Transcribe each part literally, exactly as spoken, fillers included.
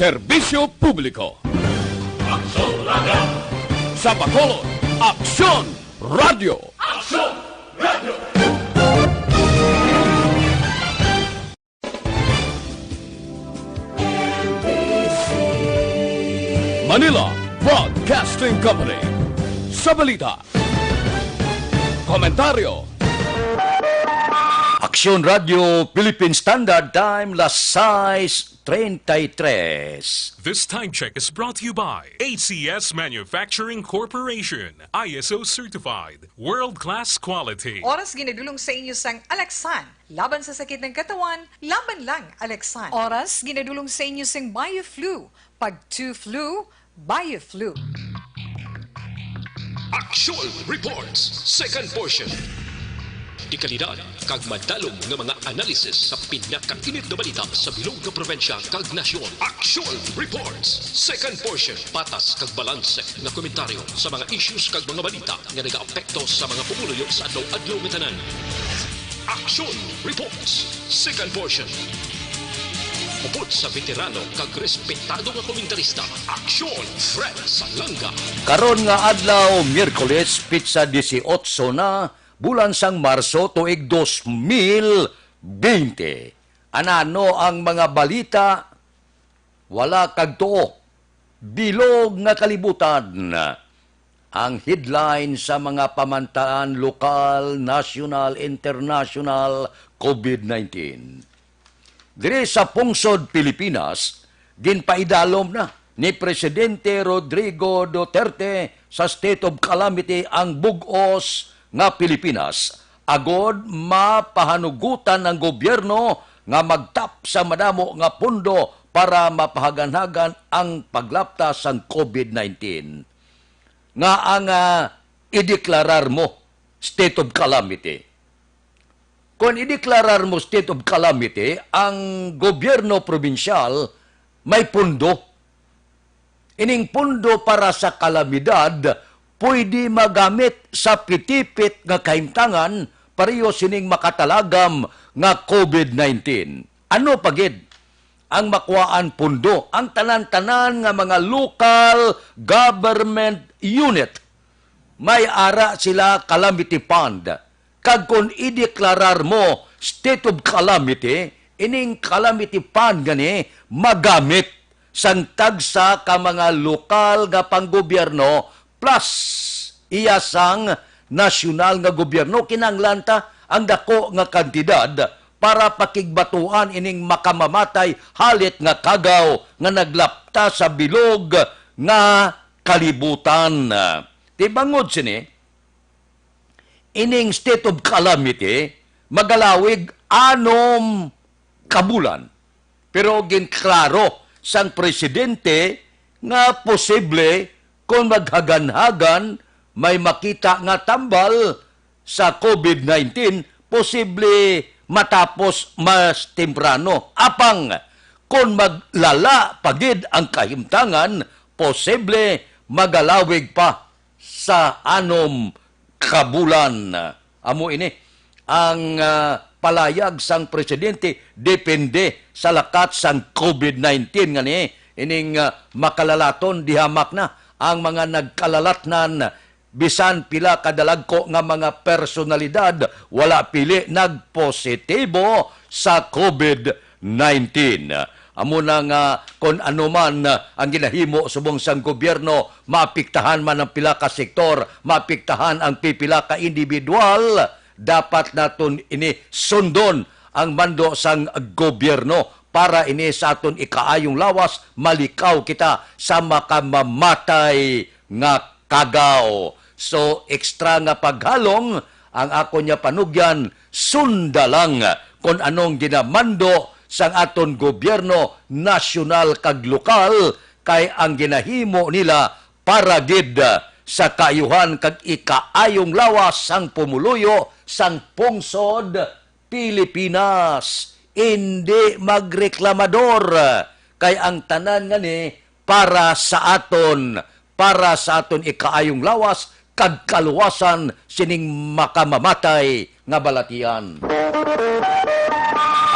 Serbisyo Publiko. Aksyon Radio. Sa Bacolod, Aksyon Radio. Aksyon Radio. Manila Broadcasting Company. Sa balita, komentaryo. Aksyon Radio Philippine Standard Time, las sais treinta y tres. This time check is brought to you by A C S Manufacturing Corporation, I S O certified, world-class quality. Oras ginadulong sa inyo sang Alaksan. Laban sa sakit ng katawan, laban lang, Alaksan. Oras ginadulong sa inyo sang Bioflu. Pag two flu, Bioflu. Aksyon Reports, second portion. Dekalidad kag madalom nga mga analisis sa pinakainit nga balita sa bilog nga probinsya kag nasyon. Aksyon Reports, second portion. Patas kag balanse nga komentaryo sa mga issues kag mga balita nga nagaapekto sa mga pumuluyo sa adlaw-adlaw nga tanan. Aksyon Reports, second portion. Upod sa veterano kag respetado nga komentarista, Aksyon Fred Salanga. Karon nga adlaw, Miyerkules, pitsa disiotso na, bulan sang Marso, tuig dos mil bente. Anano ang mga balita? Wala kag tuo. Bilog nga kalibutan. Ang headline sa mga pamantaan, lokal, nasyonal, internasyonal, covid nineteen. Diri sa pungsod Pilipinas, ginpaidalom na ni Presidente Rodrigo Duterte sa state of calamity ang bug-os nga Pilipinas, agod mapahanugutan ang gobyerno nga magtap sa madamo nga pondo para mapahaganhagan ang paglapta sang covid nineteen. Nga ang, ah, ideklarar mo state of calamity. Kung ideklarar mo state of calamity, ang gobyerno probinsyal may pondo. Ining pondo para sa kalamidad pwede magamit sa pitipit nga kahimtangan pareho sining makatalagam nga covid nineteen. Ano pa gid ang makuhaan pondo? Ang tanan-tanan nga mga local government unit, may ara sila calamity fund. Kag kon ideklarar mo state of calamity, ining calamity fund gani magamit sang tagsa ka mga lokal nga panggobyerno plus iya sang nasyonal nga gobyerno. Kinahanglan ta ang dako nga kantidad para pakigbatuan ining makamamatay halit nga kagaw nga naglapta sa bilog nga kalibutan. Ti bangod sini, ining state of calamity magalawig anom ka bulan. Pero ginklaro sang presidente nga posible kon maghaganhagan may makita nga tambal sa covid nineteen, posible matapos mas temprano. Apang kon maglala pa gid ang kahimtangan, posible magalawig pa sa anom ka bulan. Amo ini ang, ah, palayag sang presidente, depende sa lakat sang covid nineteen. Ngani ining, ah, makalalaton, dihamak na ang mga nagkalalatnan, bisan pila kadalagko nga mga personalidad wala pili nagpositibo sa covid nineteen. Amo na nga kon ano man ang ginahimo subong sang gobyerno, maapektahan man ang pila ka sektor, maapektahan ang pipila ka individual, dapat naton ini sundon ang mando sang gobyerno para ini sa aton ikaayong lawas, malikaw kita sa makamamatay nga kagaw. So, extra nga paghalong ang akon nga panugyan, sunda lang kon anong ginamando sang aton gobyerno, nasyonal kag lokal, kay ang ginahimo nila para gid sa kaayuhan kag ikaayong lawas sang pumuluyo sang pungsod Pilipinas. Indi magreklamador, kay ang tanan ngani para sa aton, para sa aton ikaayong lawas kag kaluwasan sining makamamatay nga balatian.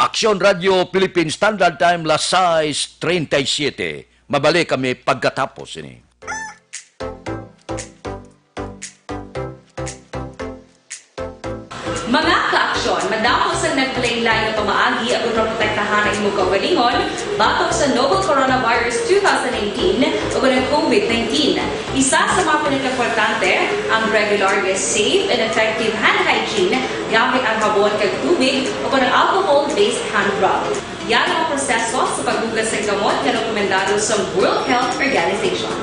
Aksyon Radio Philippine Standard Time, las sais treinta y siete. Mabalik kami pagkatapos ini. Mga kaaksyon, madamo sang naglain-lain nga pamaagi aron maprotektahan ang imong kaugalingon batok sa novel coronavirus two thousand nineteen ug ang covid nineteen. Isa sa mga pinakaimportante, ang regular nga safe and effective hand hygiene gamit ang habon kag tubig o kon ang alcohol-based hand rub. Yan ang proseso sa paghugas sang kamot nga rekomendado sa World Health Organization.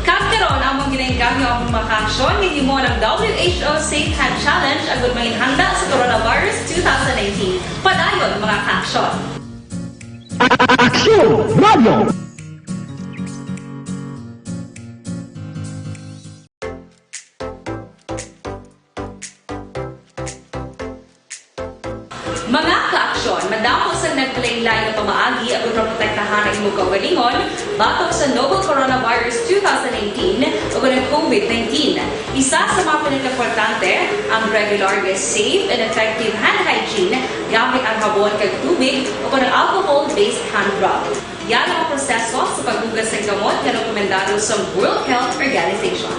Kag karon, among ginainggangyo ang mga kaaksyon nga himo ng W H O Safe Hand Challenge agud manginhanda sa coronavirus two thousand nineteen. Padayon, mga kaaksyon. Aksyon Radio! Mga kaaksyon, madamo sang naglain-lain nga pamaagi aron maprotektahan ang imong kaugalingon batok sa novel coronavirus two thousand nineteen ug ang covid nineteen. Isa sa mga pinakaimportante, ang regular nga safe and effective hand hygiene gamit ang habon kag tubig o kon ang alcohol-based hand rub. Yan ang proseso sa paghugas sang kamot nga rekomendado sa World Health Organization.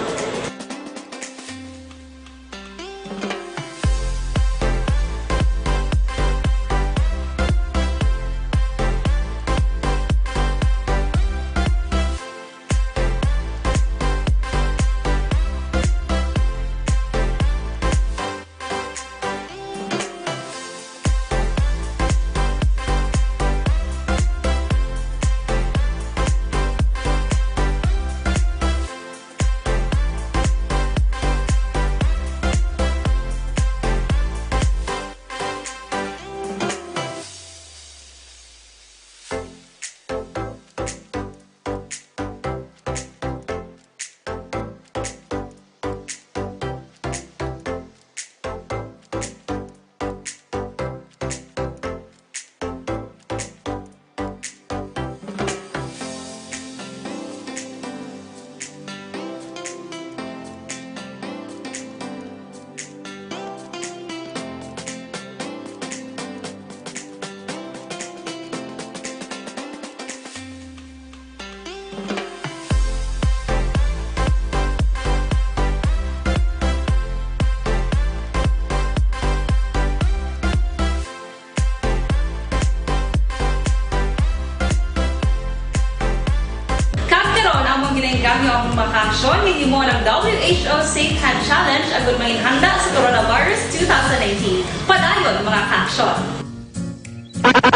Kag karon, among ginainggangyo ang mga kaaksyon nga himo ng W H O Safe Hand Challenge agud manginhanda sa coronavirus two thousand nineteen. Padayon, mga kaaksyon.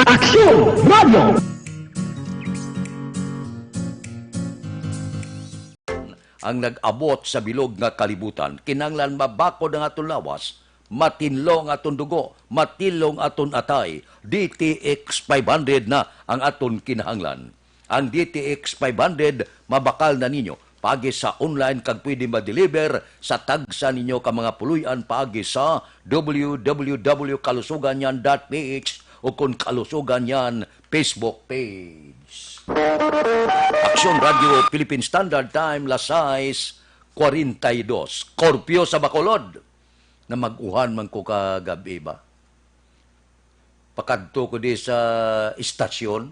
Aksyon Radio! Ang nag-abot sa bilog nga kalibutan, kinahanglan mabakod ang aton lawas, matinlo ang aton dugo, matinlo ang aton atay. D T X five hundred na ang aton kinahanglan. Ang D T X five hundred mabakal na ninyo paagi sa online kag pwede ma-deliver sa tagsa ninyo ka mga puloy-an paagi sa W W W kalusuganyan dot P H o kon Kalusugan Yan Facebook page. Aksyon Radio Philippine Standard Time, las sais cuarenta y dos. Korpyo sa Bacolod. Namag-uhan man ko kagab-i ba? Pakadto ko di sa istasyon.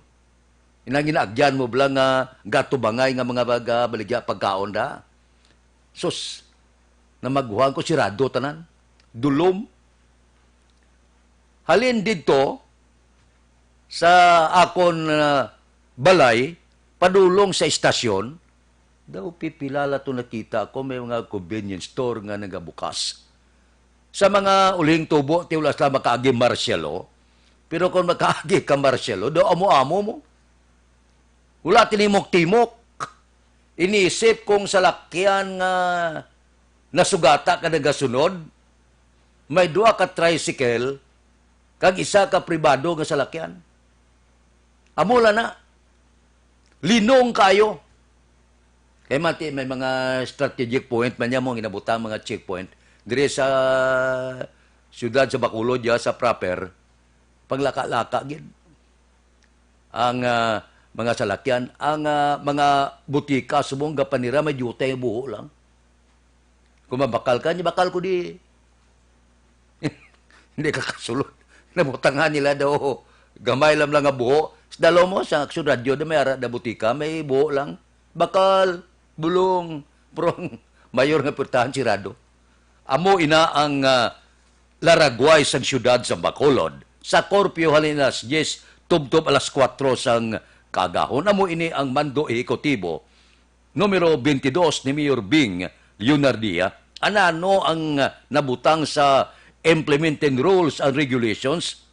Inang ginaagyan mo bala nga gatubangay nga mga baga, baligya pagkaon da? Sus, namag-uhan ko, sirado tanan. Dulom. Halin didto sa akon, ah, balay, padulong sa istasyon, daw pipila la to nakita ko may mga convenience store nga nagabukas. Sa mga ulhing tubo, ti wala sila makaagi martial law. Pero kung makaagi ka martial law, daw amo-amo mo. Wala tinimok-timok. Inisip kong salakyan nga nasugata ka nagasunod, may duha ka tricycle, kag isa ka pribado nga salakyan. Amo la na. Linong kayo. Kay mati, may mga strategic point man niya mo, ginabutang mga checkpoint. Diri sa siyudad sa Bacolod, ya, sa proper, paglaka-laka gid ang, ah, mga salakyan, ang, ah, mga butika, subong gapanira, may diutay nga buho lang. Kung mabakal ka, niya bakal ko di. Hindi ka kasulod. Nabutangan nila daw, gamay lang lang nga buho. Sa dalaw mo, sa Aksyon Radio, na may ara na butika, may buho lang. Bakal, bulong, prong, mayor nga putahan, sirado. Amo ina ang, ah, laragway sang siyudad sa Bacolod. Sa korpyo halin alas diyes, tubtob alas kuwatro sang kaagahon. Amo ini ang mando ehekutibo numero twenty-dos ni Mayor Bing Leonardia. Anano ang nabutang sa implementing rules and regulations?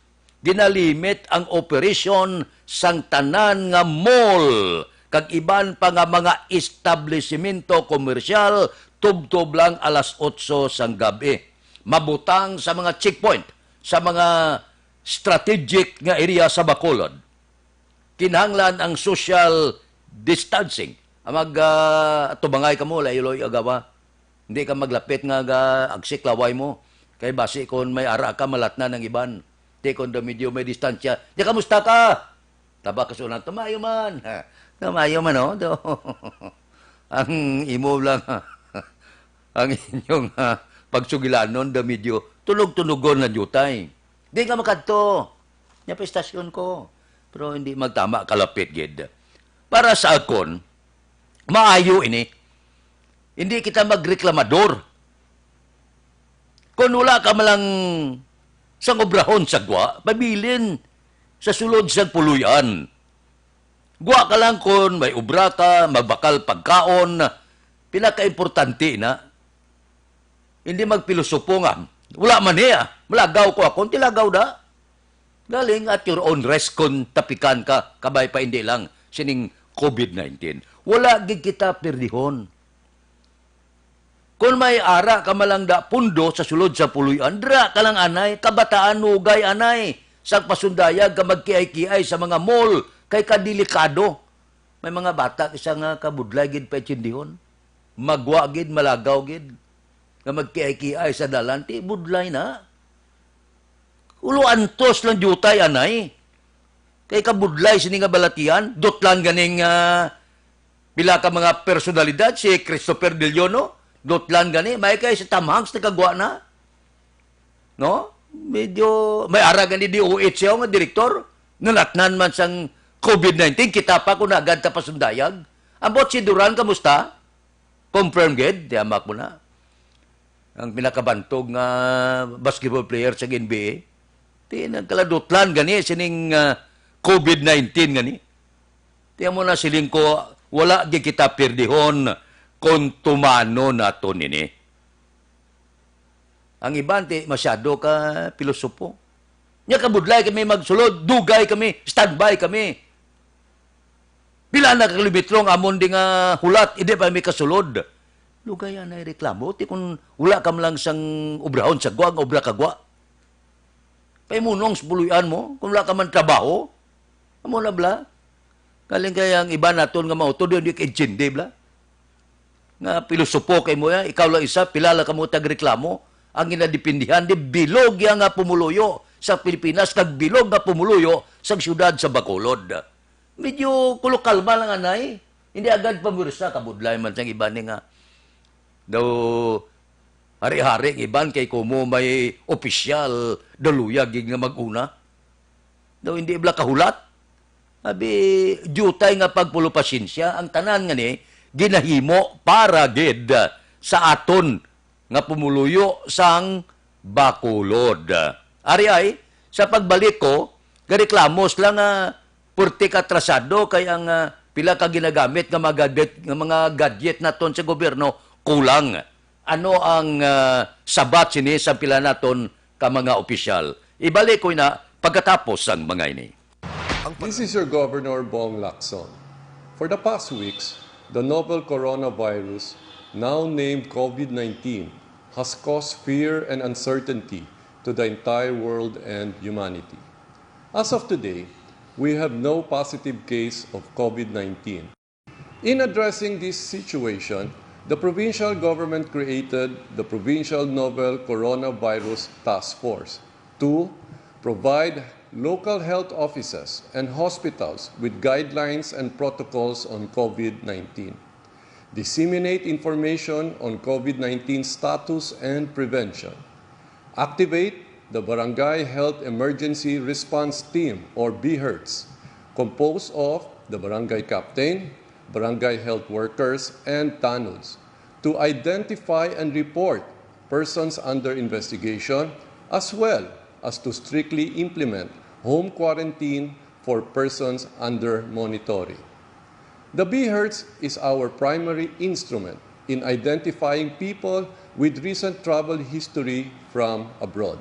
Ginalimit ang operasyon sang tanan nga mall kag iban pa nga mga establisimento komersyal tubtob lang alas otso sang gab-i. Mabutang sa mga checkpoint, sa mga strategic nga area sa Bacolod. Kinahanglan ang social distancing. Ang mag, ah, tubangay ka mo, layo-layo agawa. Hindi ka maglapit nga ga-, agsik laway mo. Kay basi kon may ara ka, malatnan ang iban. Di kon daw medyo may distansya. Di, kamusta ka? Taba ka sunan, tumayo man. Ha, tumayo man, oh. Do. Ang imo lang, ha. Ang inyong, ha, pagsugilanon, daw medyo tunog-tunogon na diutay. Di ka makadto. Nya pa istasyon ko. Pero hindi magtama, kalapit gid. Para sa akon, maayo ini. Hindi kita magreklamador. Kung wala ka man lang sang obrahon sa gwa, pabilin sa sulod sang puloy-an. Gwa ka lang kon may obra ka, mabakal pagkaon, pinakaimportante na. Hindi magpilosopo nga, "Wala man niya, malagaw ko ako, tilagaw da." Galing at your own risk kung tapikan ka, kabay pa hindi lang sining covid nineteen. Wala gid kita pirdihon. Kung may ara ka man lang da pundo sa sulod sa puloy-an, dira ka lang anay, kabataan nugay anay, sa pasundayag ka magkiay-kiay sa mga mall, kay kadelikado. May mga bata isa nga kabudlay gid paitsindihon. Magwa gid, malagaw gid. Nga magkiay-kiay sa dalan, ti budlay na. Ulo antos lang diutay, anay. Kay kabudlay sini nga balatian, dutlan ganing, ah, pila ka mga personalidad, si Christopher Del Yono, dutlan gani, may kay si Tom Hanks nagkagwa na. No? Medyo may ara gani D O H siya nga direktor, nalatnan man sang covid nineteen, kita pa kung agad ta pasundayag. Ambot si Duran, kamusta? Confirm gid, tiyamak mo na. Ang pinakabantog nga basketball player sa N B A, ti nagkaladutlan gani sining, ah, covid nineteen gani. Tiyan mo na, siling ko, wala gid kita pirdihon kung tumano nato nini. Ang iban, ti masyado ka pilosopo. Nya kabudlay kami magsulod, dugay kami, standby kami. Pila na ka kilometro ang amon di nga hulat, hindi pa mi kasulod. Lugay anay reklamo, ti kung wala ka man lang sang obrahon sa gwa, nga obra ka gwa. Paimunong sa puloy-an mo, kung wala ka man trabaho. Amo na bala. Galing kay ang iba naton nga mautod, hindi ka intindi bala. Nga pilosopo kay mo ya, ikaw lang isa, pila lang kamo tagreklamo. Ang ginadipindihan, di bilog ya nga pumuluyo sa Pilipinas kag bilog nga pumuluyo sang siyudad sa Bacolod. Medyo kolokalma lang anay. Hindi agad pamwersa, kabudlay man sang iban ni nga daw hari-hari ang iban kay komo may opisyal daw luyag gid nga mag-una. Daw hindi bala kahulat. Abi, diutay nga pagpulupasensya, ang tanan nga ni ginahimo para gid sa aton nga pumuluyo sang Bacolod. Ari ay, sa pagbalik ko, gareklamo sila nga purti ka atrasado kay ang, ah, pila ka ginagamit nga mga gadget, nga mga gadget naton sa gobyerno kulang. Ano ang, ah, sabat sini sa pila naton ka mga opisyal? Ibalik ko ina pagkatapos sang mga ini. Ang This is your Governor Bong Lacson. For the past weeks, the novel coronavirus, now named COVID nineteen, has caused fear and uncertainty to the entire world and humanity. As of today, we have no positive case of COVID nineteen. In addressing this situation, the provincial government created the Provincial Novel Coronavirus Task Force to provide local health offices and hospitals with guidelines and protocols on COVID nineteen, disseminate information on COVID nineteen status and prevention, activate the Barangay Health Emergency Response Team, or BHERTs, composed of the barangay captain, barangay health workers, and tanods, to identify and report persons under investigation, as well as to strictly implement home quarantine for persons under monitoring. The BHERTs is our primary instrument in identifying people with recent travel history from abroad.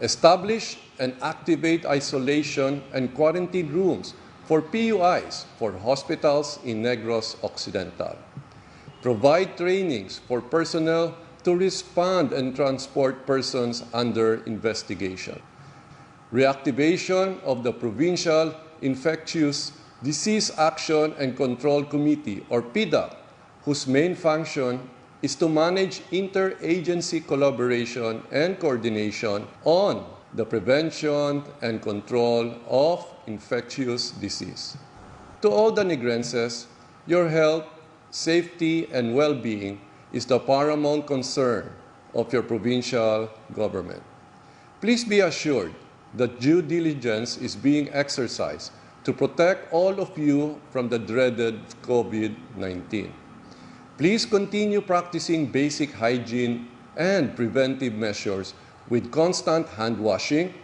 Establish and activate isolation and quarantine rooms for PUIs for hospitals in Negros Occidental. Provide trainings for personnel to respond and transport persons under investigation. Reactivation of the Provincial Infectious Disease Action and Control Committee, or PDAC, whose main function is to manage interagency collaboration and coordination on the prevention and control of infectious disease. To all the Negrenses, your health, safety, and well-being is the paramount concern of your provincial government. Please be assured that due diligence is being exercised to protect all of you from the dreaded COVID nineteen. Please continue practicing basic hygiene and preventive measures with constant hand washing,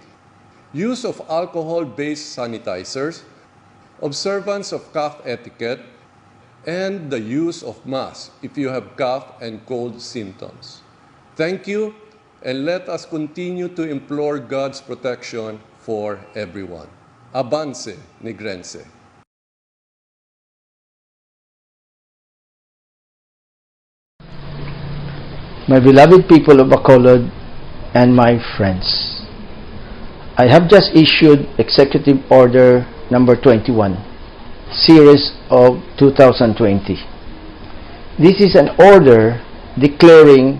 use of alcohol-based sanitizers, observance of cough etiquette, and the use of masks if you have cough and cold symptoms. Thank you, and let us continue to implore God's protection for everyone. Avance, Negrense. My beloved people of Bacolod and my friends, I have just issued Executive Order Number Twenty-one, Series of two thousand twenty. This is an order declaring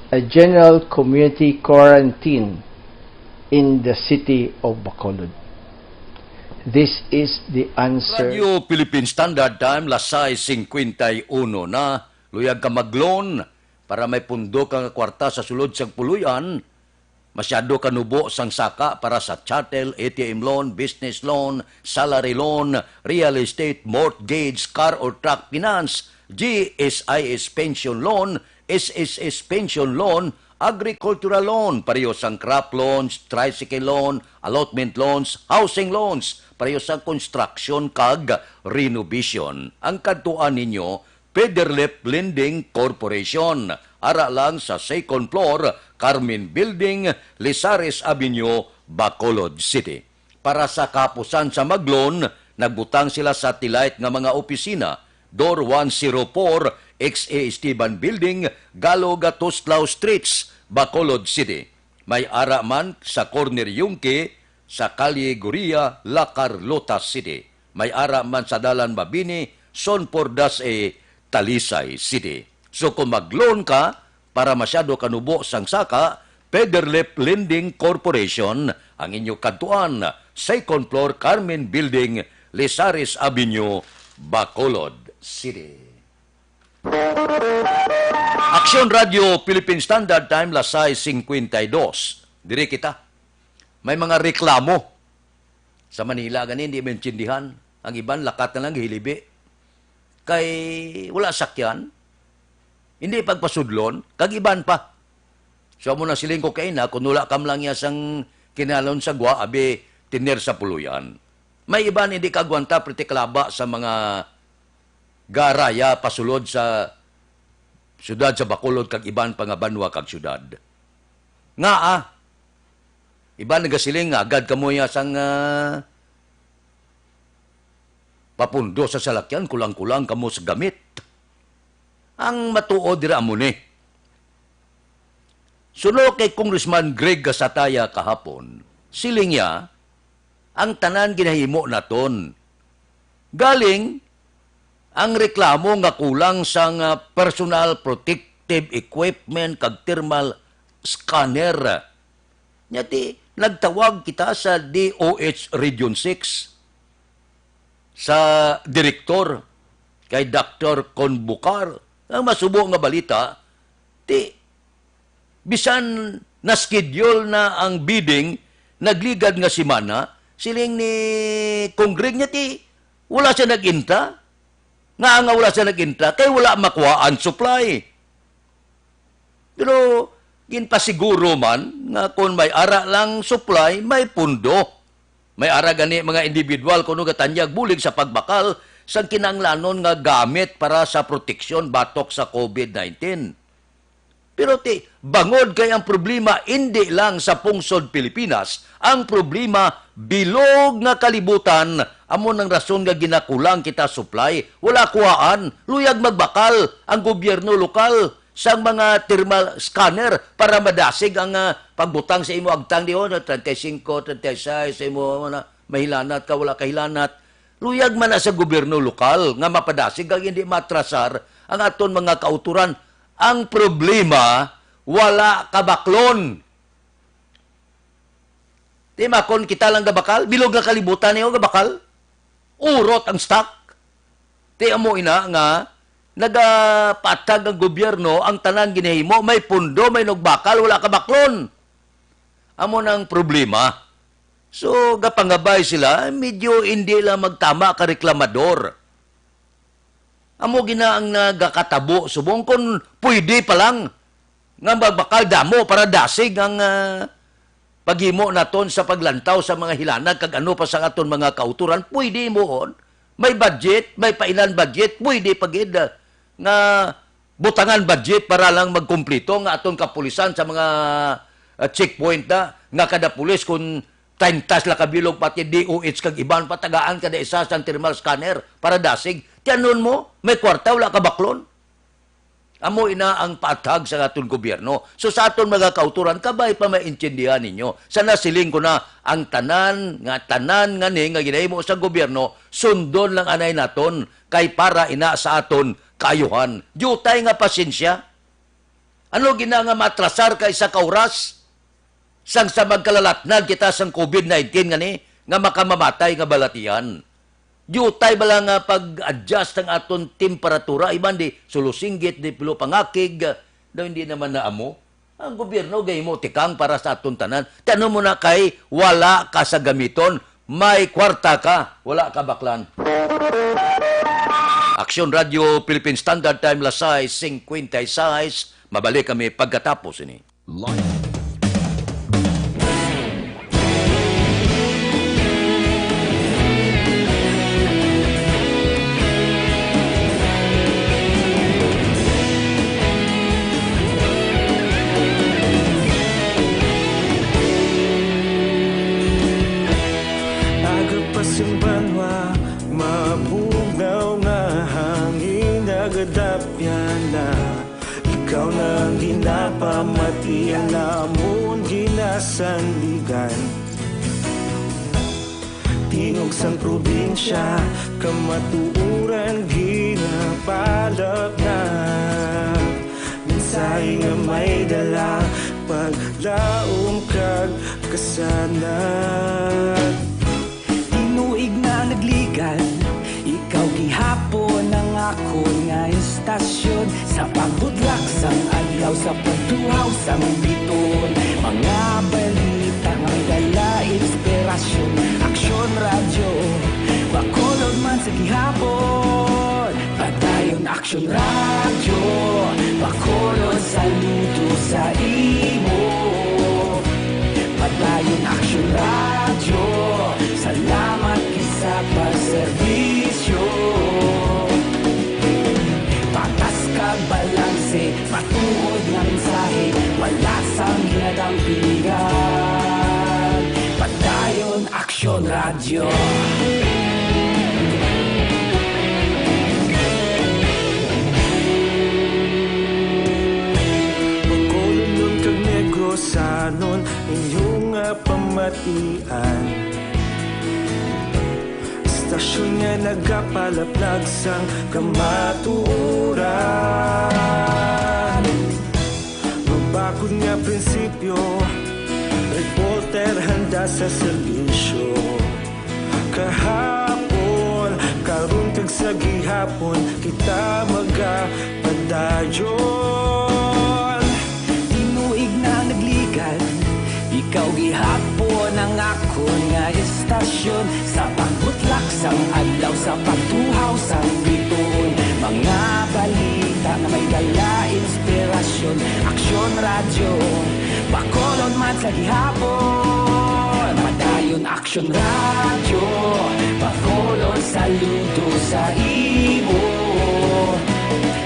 a general community quarantine in the city of Bacolod. This is the answer. Radyo Philippine Standard Time, las sais cincuenta y uno na. Luyag ka mag-loan para may pundo ka nga kwarta sa sulod sang puloy-an. Masyado ka nubo sang saka para sa chattel, A T M loan, business loan, salary loan, real estate, mortgage, car or truck finance, G S I S pension loan, S S S pension loan, agricultural loan, pareho sang crop loans, tricycle loan, allotment loans, housing loans, pareho sang construction kag renovation. Ang kadtuan ninyo, Federlip Lending Corporation, ara lang sa second floor, Carmen Building, Lizares Avenue, Bacolod City. Para sa kahapusan sa mag-loan, nagbutang sila sa satellite nga mga opisina, Door one zero four, X A Esteban Building, Galo Gatuslao Streets, Bacolod City. May ara man sa Corner Yungque, sa Kalye Goria, La Carlota City. May ara man sa Dalan Mabini, Son Pordas A, Talisay City. So kung mag-loan ka, para masyado ka nubo sang saka, Federlip Lending Corporation, ang inyo kadtuan, second floor, Carmen Building, Lizares Avenue, Bacolod City. Aksyon Radio, Philippine Standard Time, las sais cincuenta y dos. Diri kita. May mga reklamo. Sa Manila gani, hindi maintindihan. Ang iban, lakat na lang, hilibi. Kay wala sakyan, hindi pagpasudlon, kag iban pa. So, amo na siling ko kay na, kung wala kam lang niya sang kinalon sa gwa, abi, tiner sa puluyan. May iban hindi kaagwanta, pritiklaba sa mga garaya pasulod sa siyudad sa Bacolod kag iban pa nga banwa kag siyudad. Nga, ah, iban nagasiling nga agad kamo ya sang, ah, papundo sa salakyan, kulang-kulang kamo sa gamit. Ang matuod dira amo ni. Suno kay Congressman Greg Gasataya kahapon, siling niya, ang tanan ginahimo naton. Galing ang reklamo nga kulang sang, ah, personal protective equipment kag thermal scanner. Nya ti, nagtawag kita sa D O H Region six, sa direktor, kay Doktor Convocar. Ang masubo nga balita, ti, bisan na-schedule na ang bidding, nagligad nga semana, siling ni Congreg niya, ti, wala siya nag-intra. Nga nga wala siya nag-intra, kay wala makuha ang supply. Pero ginpasiguro man nga kon may ara lang supply, may pundo. May ara gani mga individual kuno gatanyag bulig sa pagbakal sang kinahanglanon nga gamit para sa proteksyon batok sa COVID nineteen. Pero ti, bangod kay ang problema indi lang sa pungsod Pilipinas, ang problema bilog nga kalibutan, amo nang rason nga ginakulang kita supply, wala kuhaan, luyag magbakal ang gobyerno lokal sang mga thermal scanner para madasig ang, ah, pagbutang sa imo agtang diho, no, treinta y cinco, treinta y seis, sa imo, ano, mahilanat ka, wala ka hilanat. Luyag man na sa gobyerno lokal nga mapadasig kag hindi matrasar ang aton mga kauturan. Ang problema, wala kabaklon. Di ba, kon kita lang gabakal, bilog nga kalibutan niyo gabakal, urot ang stock. Ti amo ina nga nagapatag ang gobyerno, ang tanan ginahimo, may pundo, may nugbakal, wala kabaklon. Amo nang problema. So, gapangabay sila, medyo hindi lang magtama ka reklamador. Amo gina ang nagakatabo subong kon pwede pa lang nga magbakal damo para dasig ang, ah, paghimo naton sa paglantaw sa mga hilanat kag ano pa sa aton mga kauturan. Pwede himuon. May budget, may pailan budget, pwede pa gid, ah, nga butangan budget para lang magkumpleto nga aton kapulisan sa mga, ah, checkpoint na nga kada pulis kung treinta sila kabilog, pati D O H kag iban patagaan kada isa sa thermal scanner para dasig. Tianon mo, may kwarta, wala kabaklon. Amo ina ang paathag sa aton gobyerno. So, sa aton mga kauturan, kabay pa maintindihan ninyo. Sa nasiling ko na, ang tanan nga, tanan nga ni nga ginahimo sa gobyerno, sundon lang anay naton kay para ina sa aton kaayuhan. Diutay nga pasensya. Ano gina nga matrasar ka isa ka oras? Sang sa magkalalatnag kita sang COVID nineteen nga ni, nga makamamatay nga balatian. Diutay bala nga pag-adjust ang aton temperatura, iban di sulosinggit, di pulo pangakig, daw hindi naman na amo. Ang gobyerno gahimo tikang para sa aton tanan. Tianon mo na kay wala ka sa gamiton, may kwarta ka, wala ka baklan. Aksyon Radio, Philippine Standard Time, las sais cincuenta y seis. Mabalik kami pagkatapos ini. Live. Agapas ang banwa, mabugnaw nga hangin nagadapyan na. Ikaw na ang ginapamati, ang amon ginasandigan. Tingog sang probinsya, kamatuoran ginapalapnap. Mensahe nga may dala, Paglaom kag kasanag. Tinuig na nagligad, ikaw gihapon ang akon nga istasyon. Sa pagbutlak sang adlaw, sa pagtuhaw sang bituon, mga balita nga may dala inspirasyon. Aksyon Radyo, Bacolod man sa gihapon. Padayon Aksyon Radyo, Bacolod, saludo sa imo. Padayon Aksyon Radyo, salamat gid sa pagserbisyo. Patas kag balanse, matuod nga mensahe, wala sang ginadampigan. Padayon Aksyon Radyo. Bacolodnon kag Negrosanon, inyo nga pamatian. Istasyon nga nagapalaplag sang kamatuoran. Mabakod nga prinsipyo, reporter handa sa serbisyo. Kahapon, karon kag sa gihapon, kita magapadayon. Tinuig na nagligad, ikaw gihapon ang akon nga istasyon. Sa pagbutlak sang adlaw, sa pagtuhaw sang bituon, mga balita nga may dala inspirasyon. Aksyon Radyo, Bacolod man sa gihapon. Padayon Aksyon Radyo, Bacolod, saludo sa imo.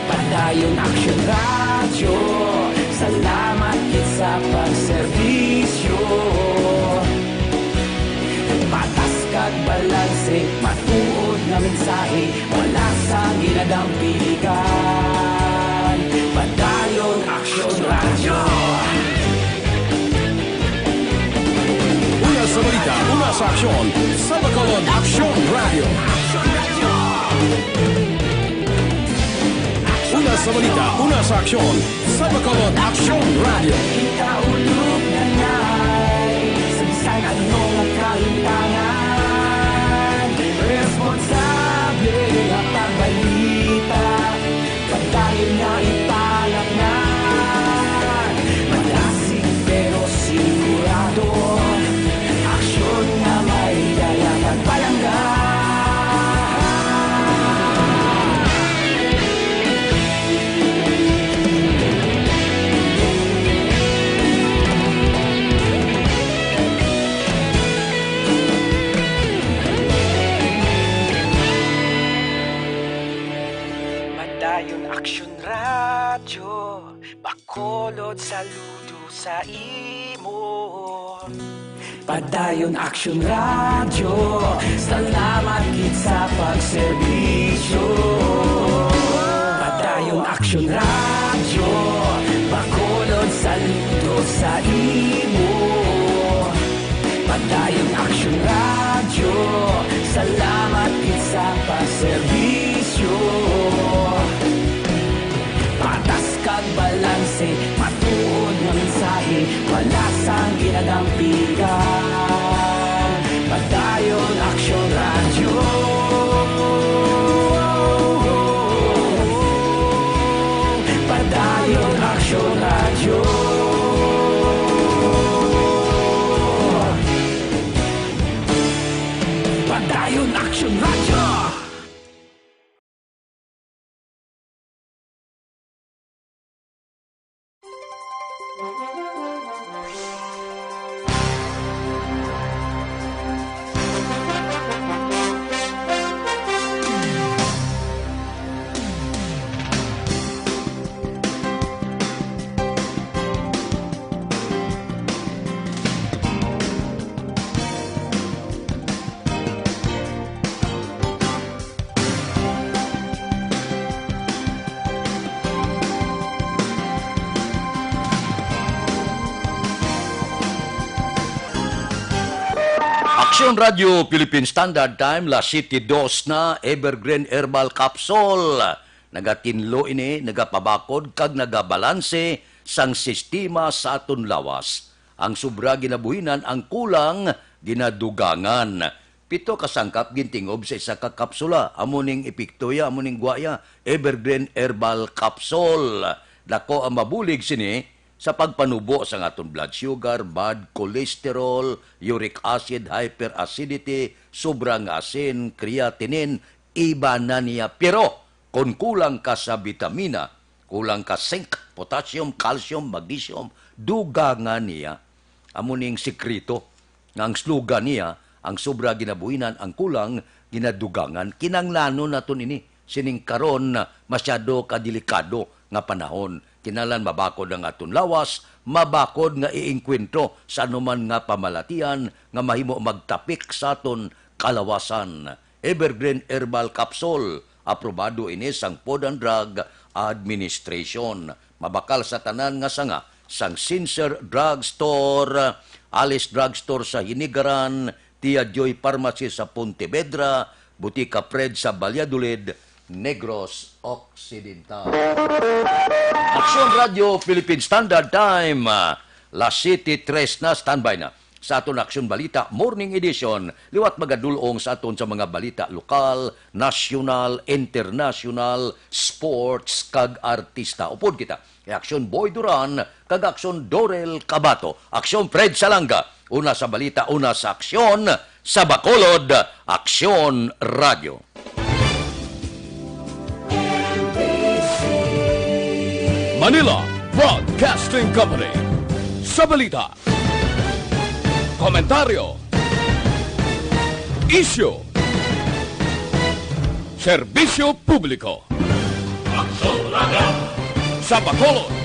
Padayon Aksyon Radyo, salamat gid sa pagserbisyo. Patas kag balanse, matuod nga mensahe, wala sang ginadampigan. Padayon Aksyon Radyo. Una sa balita, una sa aksyon, sa Bacolod Aksyon Radyo. Una sa balita, una sa aksyon, sa Bacolod Aksyon Radyo. Kita ulog na ngay, sa bisan ano nga kalimtangan, responsable nga pagbalita. Padayon nga ipalatnan, malasig pero sigurado. Aksyon nga may dala kag palangga. Padayon Aksyon Radyo, Bacolod, saludo sa imo. Padayon Aksyon Radyo, salamat gid sa pagserbisyo. Padayon Aksyon Radyo, Bacolod, saludo sa imo. Padayon Aksyon Radyo, salamat gid sa pagserbisyo. Patas kag balanse, matuod nga mensahe, wala sang ginadampigan. Padayon Aksyon Radyo. Padayon Aksyon Radyo. Padayon Aksyon Radyo. Aksyon Radyo Philippine Standard Time, las siete dos na, Evergreen Herbal Capsule. Nagatinlo ini, nagapabakod kag nagabalanse sang sistema sa aton lawas. Ang sobra ginabuhinan, ang kulang ginadugangan. Pito ka sangkap gintingob sa isa ka kapsula. Amo ning epekto ya, amo ning gwa ya. Evergreen Herbal Capsule. Dako ang mabulig sini sa pagpanubo sang aton blood sugar, bad cholesterol, uric acid, hyperacidity, sobra nga asin, creatinine, iba na niya. Pero kon kulang ka sa bitamina, kulang ka zinc, potassium, calcium, magnesium, dugangan niya. Amo ning sikreto nga ang slogan niya, ang sobra ginabuhinan, ang kulang ginadugangan. Kinahanglanon naton ini sining karon, masyado ka delikado nga panahon. Kinahanglan mabakod ang aton lawas, mabakod nga iengkwentro sa anuman nga pamalatian nga mahimo magtapik sa aton kalawasan. Evergreen Herbal Capsule. Aprobado ini sang Food and Drug Administration. Mabakal sa tanan nga sanga sang Sincere Drug Store, Alice Drug Store sa Hinigaran, Tia Joy Pharmacy sa Pontevedra, Butika Fred sa Valladolid, Negros Occidental. Aksyon Radio Philippine Standard Time, ah, las siete tres na, standby na sa aton Aksyon Balita Morning Edition. Liwat magadulong sa aton sa mga balita lokal, nasyonal, internasyonal, sports, kag artista. Upod kita kay Aksyon Boy Duran kag Aksyon Dorel Cabato. Aksyon Fred Salanga. Una sa balita, una sa aksyon, sa Bacolod, Aksyon Radio. Manila Broadcasting Company. Sa balita, komentaryo, isyu, serbisyo publiko. Aksyon Radio. Sa Bacolod,